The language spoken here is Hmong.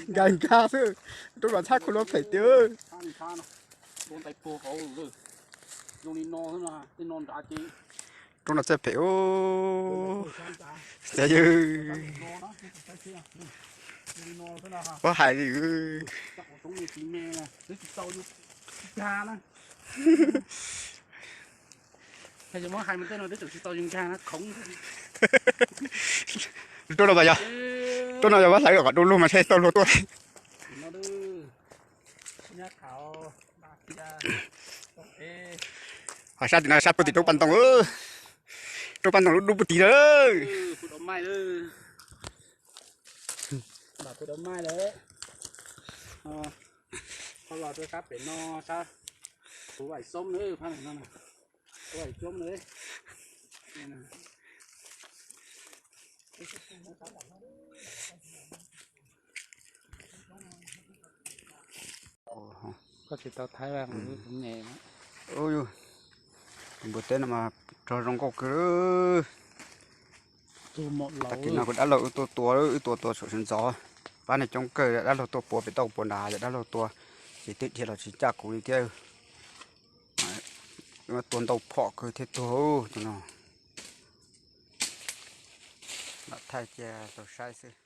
Nkag nkag xwb, rau los txhab khuv luag phem tiag. Rau no txhab phem. Xav yog ua hais li. Rau no yog, rau no yog vaj hlawv kom rau luag mas saib tau luag tuaj. Ho sab tim no sab puag tim roob pas ntoo, roob pas ntoo lub dub puag tim lawm. Koj tsis tau thaij, npua teb no mas rog zoo nkauj kawg. Tag kis no kuv dab laug wb tuaj tua, wb tuaj tua saum sawv ntxov, pab neeg coob kawg, dab laug tuaj puav pem toj puav nrad, yog dab laug tua ces twb dhia los tsis ncaj kuv li thiab. Tua ntau phom kawg thiaj tuag tus no. Lam thaij cia tau saib xwb.